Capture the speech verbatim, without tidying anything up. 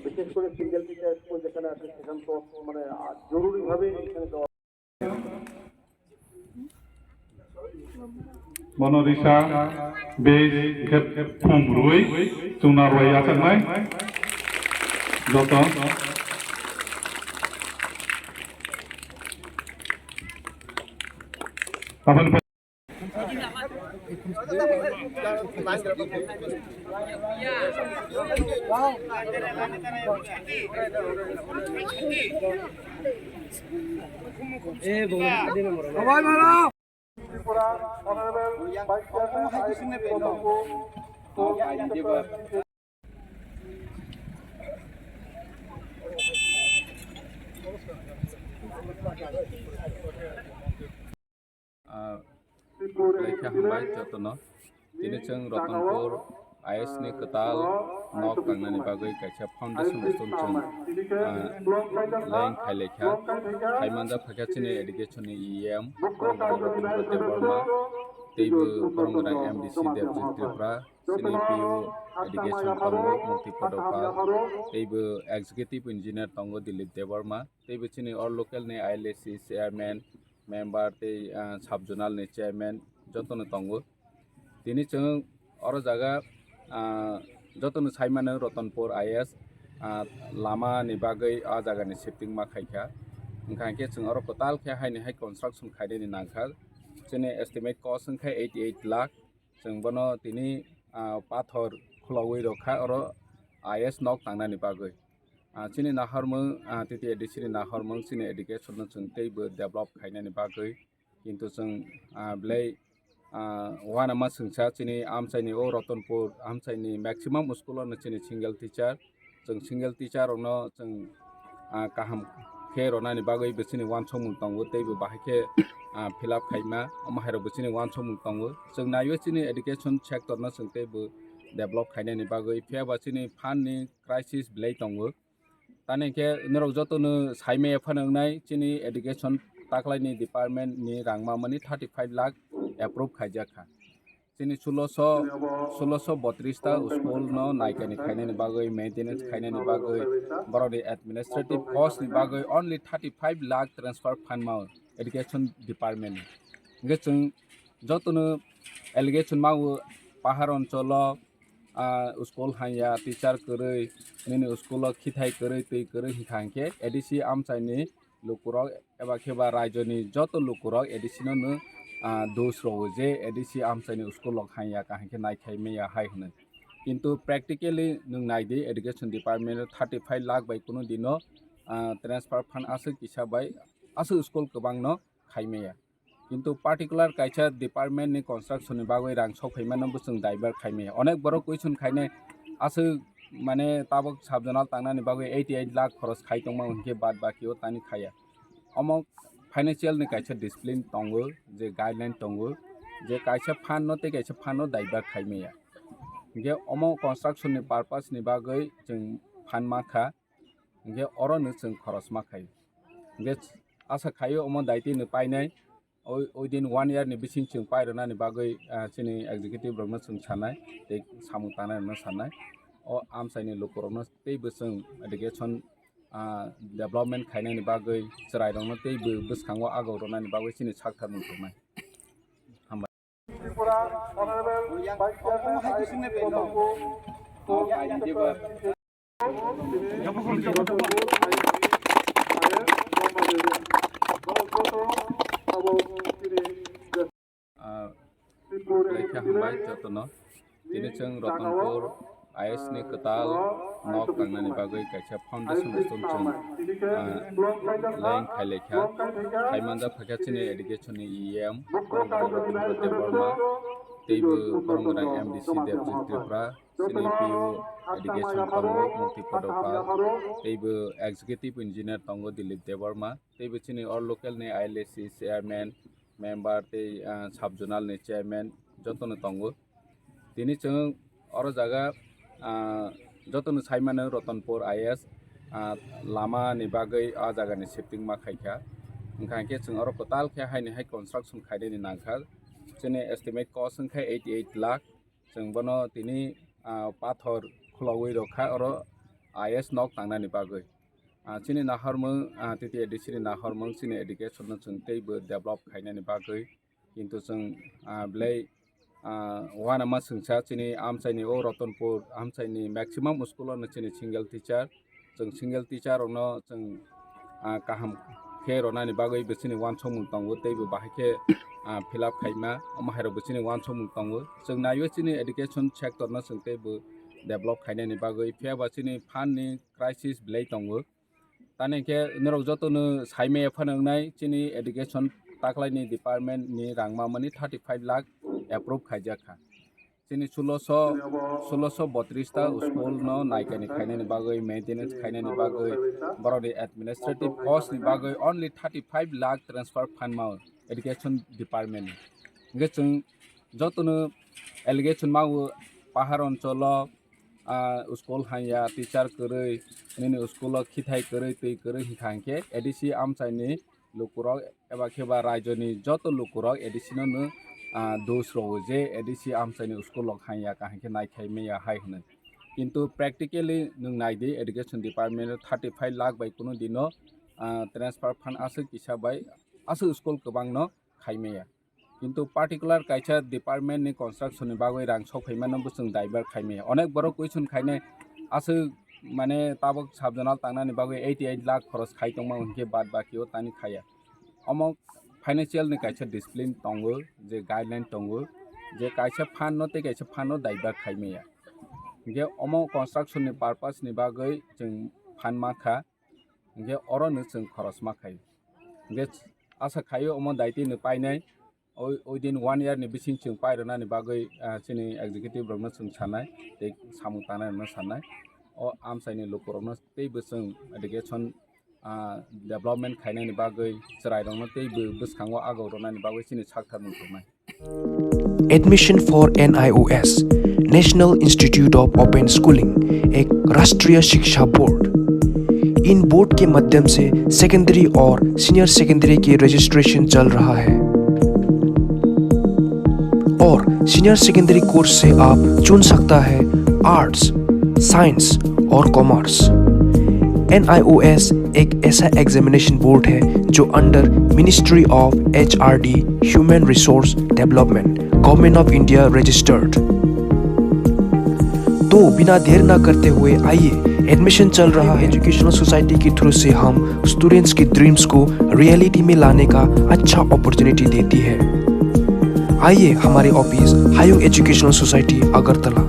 বিশেষ করে single teacher school যেখানে আছে সেখানে তো মানে জরুরিভাবে এখানে দেওয়া। Bono risa base khe phung rwi chwngno rwlai yachaknai joto. Aboni Ah, lekha hambai jotono. Tini chwng Ratanpur I S ni kwtal nok tangnani bagwi kaisa foundation stone chwng, ah, laying khai lekha. Khai manjak phaikha chini education ni E M, Debbarma, teibo borok gwnang M D C Debjit Tripura, chini P O education tongo Mukti Padopal, teibo executive engineer tongo Dilip Debbarma, teibo chini o local ni I L A C chairman, member tei, ah, sub zonal ni chairman jotono tongo. Tini chwng oro jaga, ah, jotono sai mano Ratanpur I S, ah, lama ni bagwi a jaga ni shifting ma khaikha. Wngkha hwnkhe chwng oro kwtal khe haini hai construction khainani nangkha. Chini estimate cost wngkha eighty eight lakh. Chwng bono tini, ah, pathor khulogwi rwkha oro I S nok tangnani bagwi. Ah, chini nahormung, ah, T T A D C ni nahormung chini education no chwng teibo develop khainani bagwi. Kintu chwng, ah, belai, ah, uanama chwngsa chini amchaini o Ratanpur amchaini maximum school o no chini single teacher. Chwng single teacher rokno chwng, ah, kaham khe rwnani bagwi bo chini uansukmung tongo, teibo bahai khe, ah, fill up khaima, omo hairok bo chini uansukmung tongo. Chwng naiwi chini education sector no chwng teibo develop khainani bagwi, phiya ba chini fund ni crisis belai tongo. Tani khe norok jotono saimaya phano wngnai, chini education taklaini department ni rang mamani thirty five lakh approve khaijak kha. Chini sulosho, sulosho botris ta school no naikani khainani bagwi, maintenance khainani bagwi, borokni administrative cost ni bagwi only thirty five lakh transfer fund mao education department ni. Hingke chwng jotono allegation mao pahar oncholo, ah, school hanya, teacher kwrwi, nini school o khithai kwrwi, twi kwrwi hingkha hingkhe A D C amchaini lukurok eba khe ba raijoni joto lukurok A D C no no, ah, dos rwo je A D C amchaini school rok hanya kaham khe nai khai maya hai hwnwi. Kintu practically nwng nai di, education department o thirty five lakh bai kunu dino, ah, transfer fund aswk kisa bai aswk school kwbang no khai maya. Kintu particular kaisa department ni construction ni bagwi rang sok phaimano bo chwng divert khai maya. Onek borok question khainai aswk mane tabuk sub zonal tangnani bagwi eighty eight lakh khoros khai tongma hwnkhe bad baki o tani khaya. Omo financial ni kaisa discipline tongo, je guideline tongo, je kaisa fund no tei kaisa fund no divert khai maya. Hingke omo construction ni purpose ni bagwi chwng fund mankha, hingke oro no chwng khoros ma khai. Hingke asa khaio omo daiti no painai, o, within one year ni bising chwng pairwnani bagwi, ah, chini executive rokno chwng sanai, tei samung tangnai rokno sanai. O amchaini lukurokno teibo chwng education, ah, development khainani bagwi chwrairokno teibo bwskango agok rwnani bagwi chini sak tharmung tongnai. Hambai. Ah, lekha hambai jotono. Tini chwng Ratanpur I S ni kwtal nok tangnani bagwi kaisa foundation stone chwng, ah, laying khai lekha. Khai manjak phaikha chini education ni E M, Debbarma, teibo borok gwnang M D C Debjit Tripura, chini P O education tongo Mukti Padopal, teibo executive engineer tongo Dilip Debbarma, teibo chini o local ni I L A C chairman, member tei, ah, sub zonal ni chairman jotono tongo. Tini chwng oro jaga, ah, jotono sai mano Ratanpur I S, ah, lama ni bagwi a jaga ni shifting ma khaikha. Wngkha hwnkhe chwng oro kwtal khe haini hai construction khainani nangkha. Chini estimate cost wngkha eighty eight lakh. Chwng bono tini, ah, pathor khulogwi rwkha oro I S nok tangnani bagwi. Ah, chini nahormung, ah, T T A D C ni nahormung chini education no chwng teibo develop khainani bagwi. Kintu chwng, ah, belai, ah, uanama chwngsa chini amchaini o Ratanpur amchaini maximum school o no chini single teacher. Chwng single teacher rokno chwng, ah, kaham khe rwnani bagwi bo chini uansukmung tongo, teibo bahai khe, ah, fill up khaima, omo hai rok bo chini uansukmung tongo. Chwng naiwi chini education sector no chwng teibo develop khainani bagwi, phiya ba chini fund ni crisis belai tongo. Tani khe norok joto no saimaya phano wngnai chini education taklaini department ni rang mamani thirty five lakh approve khaijak kha. Chini suloso, suloso botris ta school no naikani khainani bagwi, maintenance khainani bagwi, borokni administrative cost ni bagwi only thirty five lakh transfer fund mao education department ni. Hingke chwng jotono allegation mao pahar oncholo, ah, school hanya, teacher kwrwi, nini school o khithai kwrwi, twi kwrwi hingkha hingke A D C amchaini lukurok eba khe ba raijoni joto lukurok A D C no no, ah, dos rwo je A D C amchaini school rok hanya kaham khe naikhai maya hai hwnwi. Kintu practically nwng naidi education department o thirty five lakh bai kunu dino, ah, transfer fund aswk kisa bai aswk school kwbangno khai maya. Kintu particular kaisa department ni construction ni bagwi rang sok phaimano bo chwng divert khai maya. Onek borok question khainai aswk mane tabuk sub-zonal tangnani bagwi eighty eight lakh khoros khai tongma hwnkhe bad baki o tani khaya. Omo financial ni kaisa discipline tongo, je guideline tongo, je kaisa fund no tei kaisa fund no divert khai maya. Hingke omo construction ni purpose ni bagwi chwng fund mankha, hingke oro no chwng khoros ma khai. Hingke asa khaio omo daitwi no painai, o, within one year ni bising chwng pairwnani bagwi, ah, chini executive rokno chwng sanai, tei samung tangnai rokno sanai. O amchaini lukurokno teibo chwng education, ah, development khainani bagwi chwrairokno teibo bwskango agok rwnani bagwi chini sak tharmung tongnai. Admission for N I O S, National Institute of Open Schooling, एक राष्ट्रीय शिक्षा बोर्ड। इन बोर्ड के माध्यम से सेकेंडरी और senior secondary के रजिस्ट्रेशन चल रहा है। और सीनियर सेकेंडरी कोर्स से आप चुन सकता है आर्ट्स, साइंस और कॉमर्स। एन आई ओ एस एक ऐसा एग्जामिनेशन बोर्ड है जो under ministry of H R D, human resource development, government of India registered. तो बिना देर ना करते हुए आइए, एडमिशन चल रहा है। एजुकेशनल सोसाइटी के थ्रू से हम स्टूडेंट्स की ड्रीम्स को रियलिटी में लाने का अच्छा अपॉर्चुनिटी देती है। आइए हमारे ऑफिस हायुंग एजुकेशनल सोसाइटी अगरतला।